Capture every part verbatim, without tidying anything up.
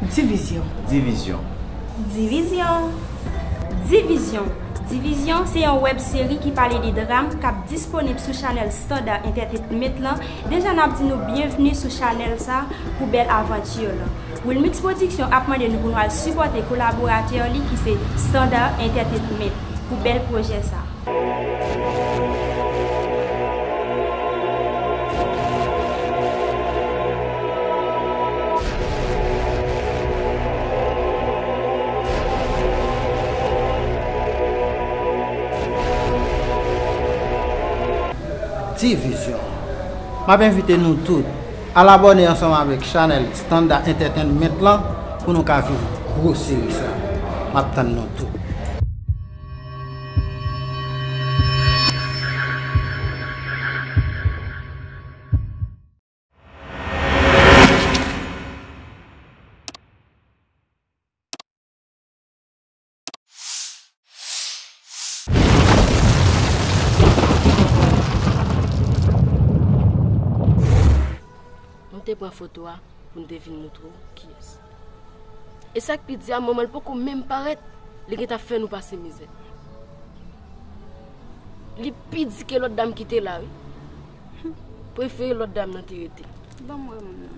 Divizyon. Divizyon. Divizyon. Divizyon. Divizyon se yon wèb seri ki pale de dram k ap disponib sou chanèl Standard Entertainment lan. Deja n ap di nou byenvni sou chanèl sa pou bèl avanti lan. Wilmix Production ap mande nou pou nou al sipòte kolaboratè li ki se Standard Entertainment pou bèl pwojè sa. Divizyon. M ap envite nou tout al abòne ansanm avèk chanèl Standard Entertainment lan pou nou ka viv gwo seri sa. M ap tann nou tout. M te pran foto a pou m te vin moutre w kiyès. E sa k pi di a, manman l poko menm parèt, li gentan ap fè nou pase mizè. Li pi di ke lòt dam ki te la, wi. Prefere lòt dam nan te rete. Ban m wè moun nan.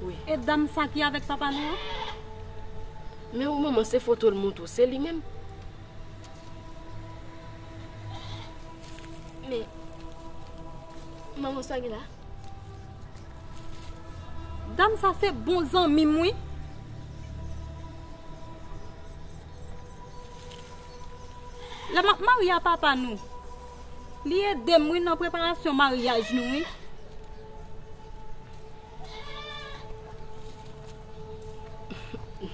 Wi. E dam sa ki avèk papa nou an? Men ou manman, se foto l montre w, se li menm. Men, manman, sa gen la? Dam sa se bon zanmi m, wi. Lè m ap marye a papa nou, li ede m, wi, nan preparasyon maryaj nou, wi.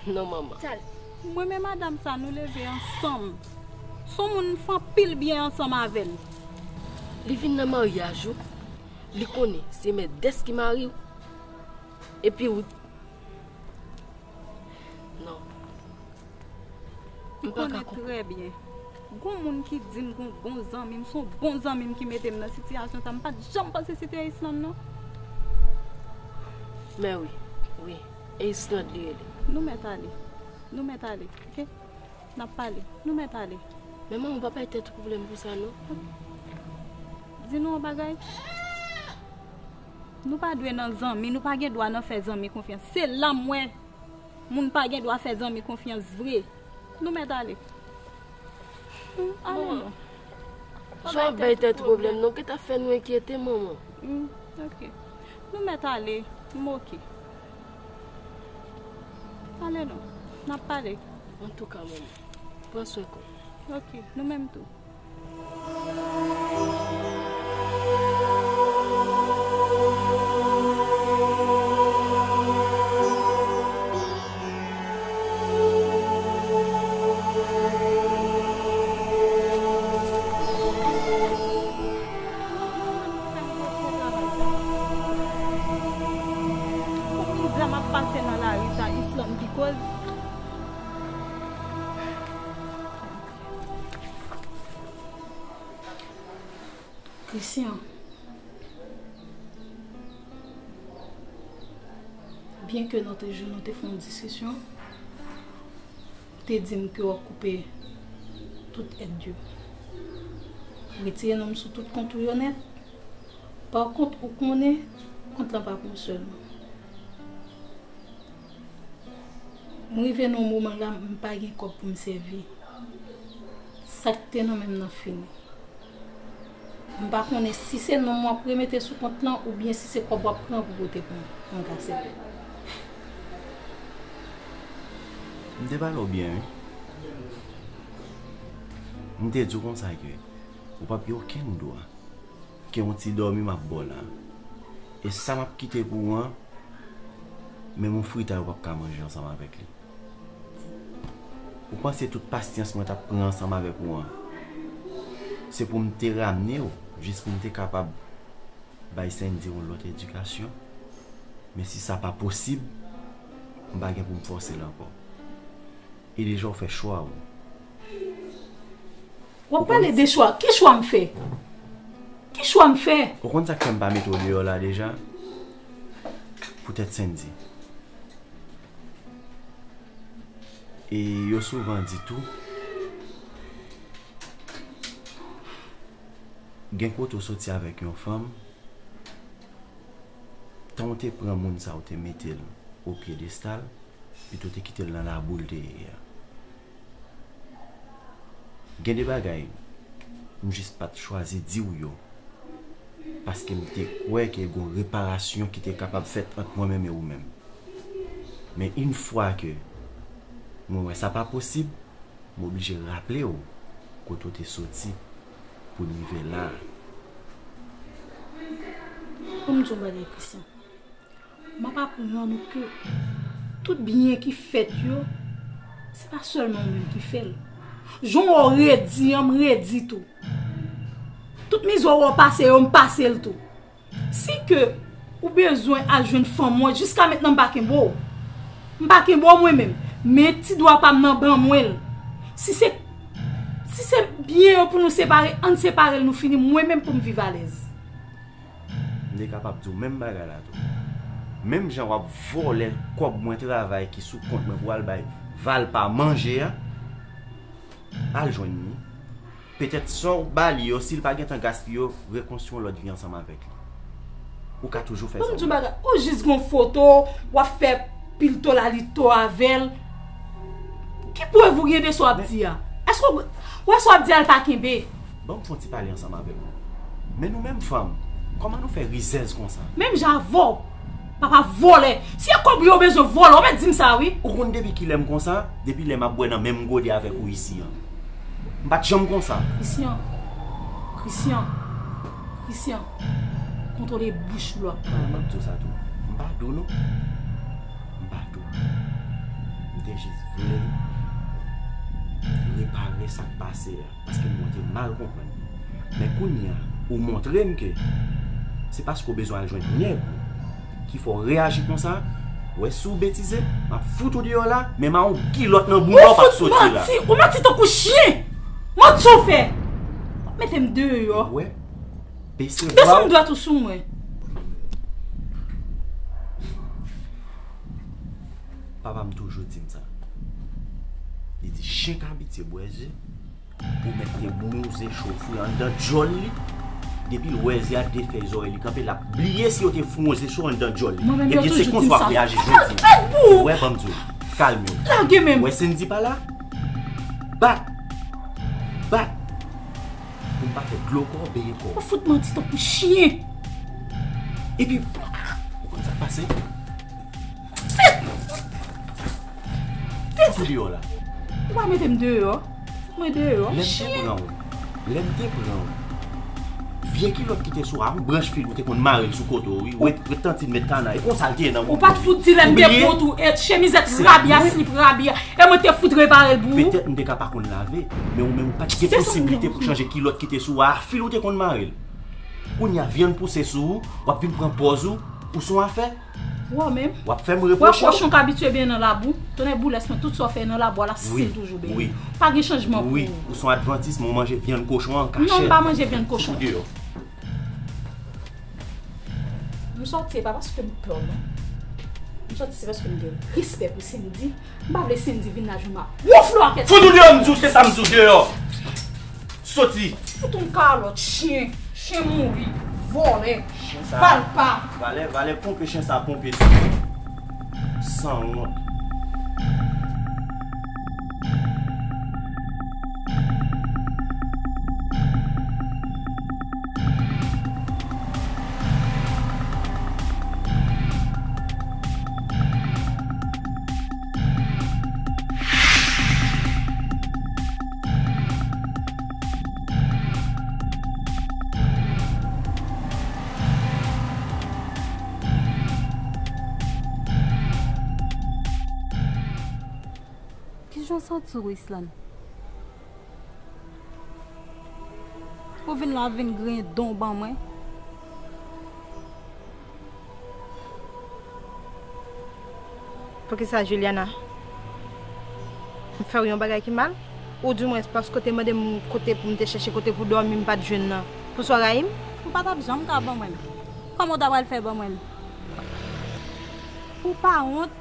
Non, manman. Mwen men madanm sa, nou leve ansanm. Se yon moun m fè anpil byen ansanm avè l. Li vin nan maryaj ou, li konnen se mèdès ki mari w. Epi ou. Non. M pa ka konprann. Ou konnen trè byen. Gon moun ki di m gon bon zanmi m, se yon bon zanmi m ki mete m nan sitiyasyon sa. M pa t janm panse se te Island, non. Men wi, wi. E Island li rele. Nou mèt ale. Nou mèt ale, oke? N ap pale. Nou mèt ale. Men manman, w pa bay tèt ou pwoblèm pou sa, non. Di nou yon bagay. Nou pa dwe nan zanmi, nou pa gen dwa nan fè zanmi konfyans. Se la m wè moun pa gen dwa fè zanmi konfyans vre. Nou mèt ale. Ale non. Sa w ap bay tèt ou pwoblèm, non, ki ta fè nou enkyete, manman. Hmm, ok. Nou mèt ale. M oke. Ale non. N ap pale. Antouka, manman, pran swen kò w. Ok, nou menm tou. Pou mizè m ap pase nan lari sa, Island ki koz. Christian, byenke nan te jou nou te fè yon diskisyon, ou te di m ke w ap koupe tout èd yo. Retire non m sou tout kont ou yo nèt. Pa kont, ou konnen, kont lan pa pou ou sèlman. M rive nan yon moman la, m pa gen kòb pou m sèvi. Sa k te nan men m nan fini. M pa konnen si se non m w ap remete sou kont lan oubyen si se kòb w ap pran pou pote pou m. Mwen ka sèvi. M te pale w byen, wi. M te di w konsa ke ou p ap gen okenn dwa. Ke yon ti dòmi m ap ba w la. E sa m ap kite pou ou an, menm yon fritay ou p ap ka manje ansanm avèk li. Ou panse tout pasyans mwen t ap pran ansanm avèk ou an, se pou m te ramne w, jis pou m te kapab bay Sandy yon lòt edikasyon? Men si sa pa posib, m pa gen pou m fòse l ankò. E deja w fè chwa w. W ap pale de chwa. Ki chwa m fè? Ki chwa m fè? Ou konn sa k fè m pa mete w deyò la deja? Poutèt Sendy. E yo souvan di tou, gen kote w soti avèk yon fanm, tan w te pran moun sa w te mete l o pyedestal, pito w te kite l nan labou l te ye a. Gen de bagay, m jis pa t chwazi di w yo, paske m te kwè ke gon reparasyon ki te kapab fèt ant mwen menm e ou menm. Men yon fwa ke mwen wè sa pa posib, m oblije raple w kote w te soti pou n rive la a. Ban m di w yon bagay, Christian. M ap aprann ou ke tout byen ki fèt yo, se pa sèlman ou menm ki fè l. Jan w redi an, m redi tou. Tout mizè w pase yo, m pase l tou. Si ke ou bezwen al jwenn fanm mwen, jiska mentnan m pa kenbe w. M pa kenbe w mwen menm. Men ti dwa pa m nan, ban mwen l. Si se, si se byen yo pou nou separe, ann separe l, nou fini, mwen menm pou m viv alèz. M te kapab di w menm bagay la tou. Menm jan w ap vòlè kòb mwen travay ki sou kont mwen pou al bay Valpa manje a, al jwenn li. Petèt sa w ba li yo, si l pa gentan gaspiye yo, rekonstwi yon lòt vi ansanm avèk li. Ou ka toujou fè sa. Ban m di w bagay, ou jis gon foto, w ap fè pil tolalito avè l. Ki prèv ou gen de sa w ap di a? Èske w, w wè sa w ap di a, l pa kenbe? Ban m fè yon ti pale ansanm avèk ou. Men nou menm fanm, kòman nou fè rizèz konsa? Menm jan avè w, papa vòlè. Si e kòb ou yo bezwen vòlè, w mèt di m sa wi. Ou konn depi kilè m konsa? Depi lè m ap bwè nan menm gode avèk ou isi an. M pa t janm konsa. Christian, Christian, Christian, kontwole bouch ou lè w ap pale. M ap di w sa tou. M pa di w non. M pa di w. M te jis vle repare sa k pase a, paske m te mal konprann. Men kounye a, ou montre m ke se paske w bezwen al jwenn nèg ou ki fè w reyaji konsa. Wè, si w betize, m ap fout ou deyò la, men m a yon kilòt nan bounda w p ap soti la. Ou fout manti, ou manti tankou chen. Manti w fè. W ap mete m deyò. Wè, bese vwa w. Desann dwèt ou sou mwen. Papa m toujou di m sa. Li di, chen k abitye bwè ze, ou mèt te boule yon ze cho fri anndan djòl li. Depi l wè ze a defèy zòrèy li kanpe, l ap bliye si yo te fri yon ze cho anndan djòl li. Ebyen, se konsa w ap reyaji jodi a. Ou wè, ban m di w, kalme w. Lage men m. Ou wè Sendy pa la? Bat! Bat! Pou m pa fè dlo kò w beye kò w. Ou fout manti tankou chen. Epi, ou konn sa k pase? Fout ou deyò la. Ou pa mete m deyò. Fout mwen deyò. Lè m te pran w, lè m te pran w, vye kilòt ki te sou a, yon branch fil ou te konn mare l sou kote w, wi. Ou ret, ret tanti met kana. E konsa l te ye nan bout ou, wi. Ou pa t fout di lè m te pran w tou, e chemizèt rabi a, slip rabi a. E mwen te fout repare l pou ou. Petèt m te ka pa konn lave, men ou menm ou pa t gen posiblite pou chanje kilòt ki te sou a, fil ou te konn mare l. Kounye a, vyann pouse sou ou, w ap vin pran pòz ou, ou se yon afè. Wè w menm. W ap fè m repwoche w. Wè kochon k abitye benyen nan labou, tonnè boulès mwen, tout sa w fè nan labou a, l ap still toujou benyen. Wi. Pa gen chanjman pou ou. Wi, ou se yon advantis, men w manje vyann kochon an an kachèt. Non, m pa manje vyann kochon. Fout ou deyò. M sòti, se pa paske m pè w, non. M sòti, se paske m gen respè pou Sendy. M pa vle Sendy vin la, jwenn m ap woufle w ak tèt. Fout ou deyò, m di w, se sa m di w, deyò. Soti. Fout yon kalòt, chen. Chen mouri. Vòlè. Chen sa. Valpa. Valè, valè ponpe chen sa ponpe tou. Sanwont. Kijan w santi w, Islande? Ou vin la vin griyen don w ban mwen. Poukisa, Juliana? M fè w yon bagay ki mal? Oudimwens, paske w te mande m kote pou m te chèche kote pou dòmi, m pa t jwenn nan. Pou sa w rayi m? Ou pa t ap janm ka ban mwen l. Kòman w ta pral fè ban mwen l? Ou pa wont?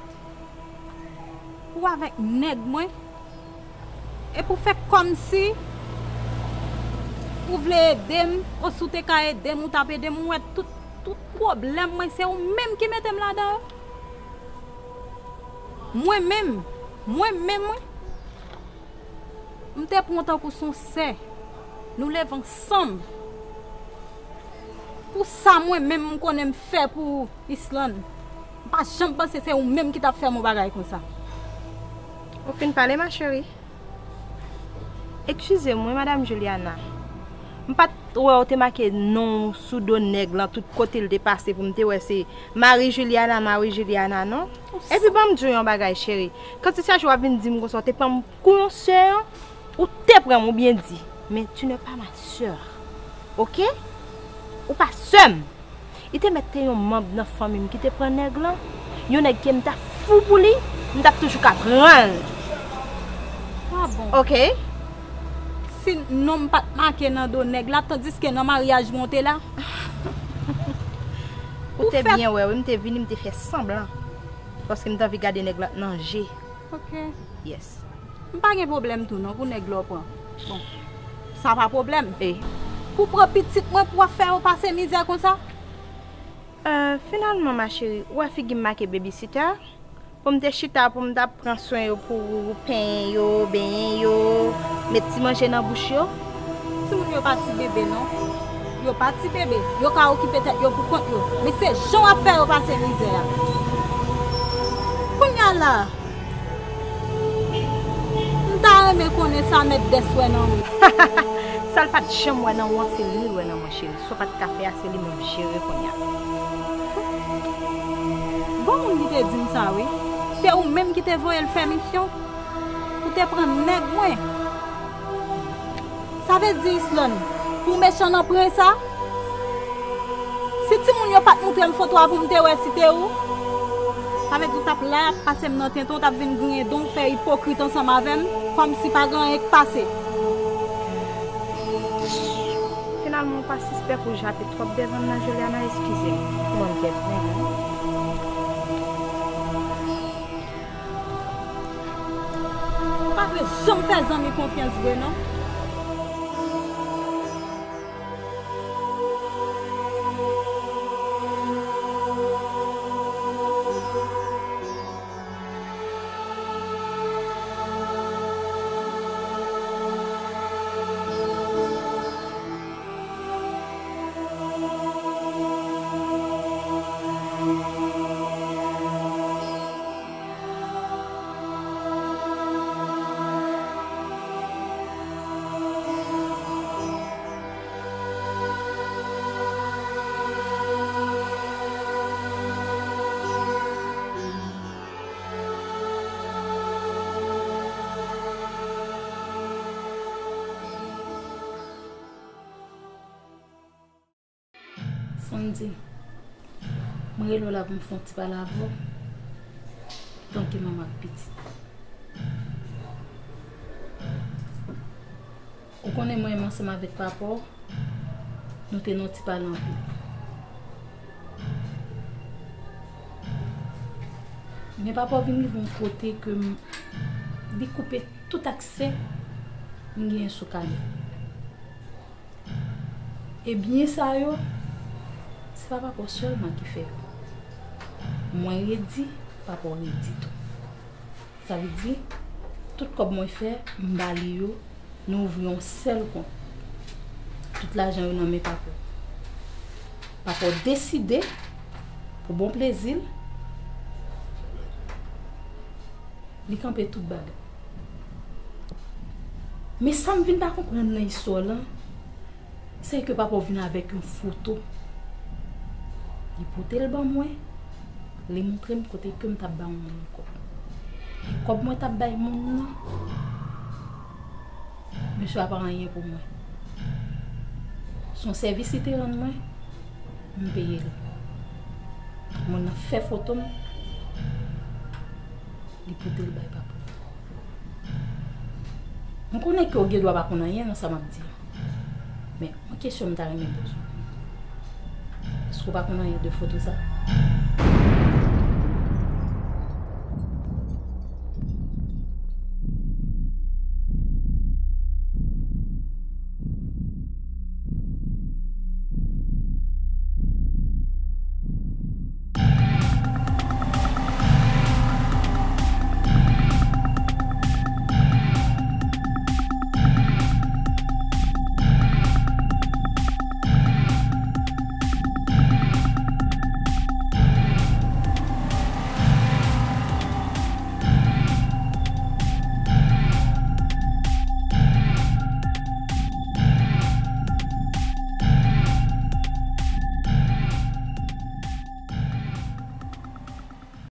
Ou avèk nèg mwen? Epi w fè kòmsi ou vle ede m, osi w te ka ede m, ou t ap ede m, ou wè tout, tout pwoblèm mwen, se ou menm ki mete m ladan yo. Mwen menm, mwen menm, wi. M te pran w tankou s on sè. Nou leve ansanm. Pou sa mwen menm m konnen m fè pou Islande, m pa janm panse se ou menm ki t ap fè m yon bagay konsa. Ou fin pale, ma chérie? Eskize m, wi, Madam Juliana. M pa t wè w te make non w sou do nèg lan tout kote l te pase pou m te wè se Marie Juliana, Marie Juliana, non. Epi ban m di w yon bagay, cheri. Kanti sa jou w ap vin di m konsa, w te pran m kou yon sè an, ou te pran m, ou byen di. Men tu n'es pas ma sœur. Oke? Ou pa sè m. Li te mèt te yon manm nan fanmi m ki te pran nèg lan. Yon nèg ke m ta fou pou li, m t ap toujou ka pran l. Ah bon? Oke? Si non m pa t make nan do nèg la, tandiske nan maryaj mwen w te la. Ou te byen wè, wi, m te vini, m te fè sanblan. Paske m t anvi gade nèg la nan je. Ok. Yes. M pa gen pwoblèm tou non pou nèg la w pran. Bon, sa pa pwoblèm. E? Pou pran pitit mwen pou w ap fè yo pase mizè konsa? Euh, finalman, ma chérie, ou wè figi m make babysitter? Pou m te chita, pou m t ap pran swen yo, pou penyen yo, benyen yo, met ti manje nan bouch yo. Timoun yo pa ti bebe non. Yo pa ti bebe. Yo ka okipe tèt yo pou kont yo. Men se jan w ap fè yo pase mizè a. Kounye a la, m ta renmen konnen sa mèt Dès wè nan ou. Sa l pa t janm wè nan ou an, se li l wè nan mwen, cheri. Sa w pa t ka fè a, se li menm jere kounye a. Gon moun ki te di m sa, wi. Se ou menm ki te voye l fè misyon. Ou te pran nèg mwen. Sa vle di, Islande, pou mechan nan pwen sa? Si timoun yo pa t montre m foto a pou m te wè si te ou, sa vle di w t ap la, ap pase m nan tenten, w t ap vin griyen don, fè ipokrit ansanm avè m, kòmsi pa gen anyen k pase. Finalman, ou pa sispèk ou jape twòp devan m nan, Juliana, eskize m. Ou ban m kè plen. Pa vle janm fè zanmi konfyans vre non. Sandy, mwen rele w la pou m fè yon ti pale avè w, tanke manman ak pitit. Ou konnen mwen menm ansanm avèk papa w, nou te nan yon ti pale anpil. Men papa w vin rive yon kote ke m, li koupe tout aksè m genyen sou Kale. E byen sa yo, se pa papa w sèlman ki fè yo. Mwen redi, papa w redi tou. Sa vle di, tout kòb mwen fè, m ba li yo, nou ouvri yon sèl kont. Tout lajan yo nan men papa w. Papa w deside, pou bon plezi l, li kanpe tout bagay. Men sa m vin pa konprann nan istwa w lan, se ke papa w vin avèk yon foto. Li pote l ban mwen, li montre m kote ke m t ap ba yon moun kòb. E kòb mwen t ap bay moun nan, mesye a pa anyen pou mwen. Se yon sèvis li te rann mwen, m peye l. Moun nan fè foto m, Li pote l bay papa w. M konnen ke w gen dwa pa konn anyen nan sa m ap di a. Men, yon kesyon m ta renmen poze w. Èske w pa konn anyen de foto sa?